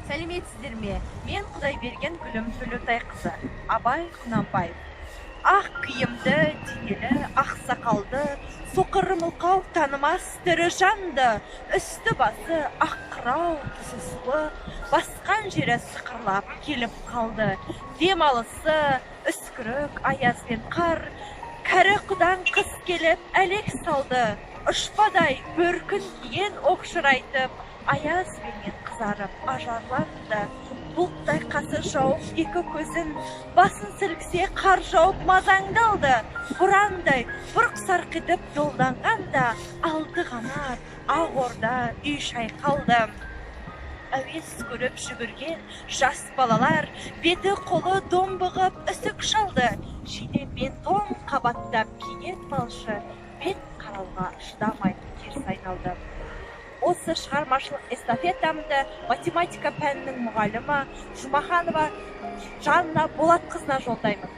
Сәлеметсіздер ме? Мен Құдайберген Гүлім Төлеутайқызы. Абай Құнанбаев. Ақ киімді, денелі, ақ сақалды, соқыр, мылқау, танымас тірі жанды, үсті басы ақ қырау, түсі суық, басқан жері сықырлап келіп қалды. Демалысы үскірік, аяз бен қар, кәрі құдаң қыс келіп әлек салды. Ұшпадай бөркін киген оқшырайтып, аяз бенен қызарып ажарланды. Бұлттай қасы жауып екі көзін, басын сілксе, қар жауып мазаңды алды. Борандай бұрқ сарқ етіп долданғанда, алты қанат ақ орда үй шайқалды. Әуес көріп жүгірген жас балалар беті қолы домбығып үсік шалды. Жиде мен тон қабаттап киген малшы бет қарауға шыдамай теріс айналды. Осы шығармашылық эстафетамды математика пәнінің мұғалімі Жұмаханова Жанна Болатқызына жолдаймын.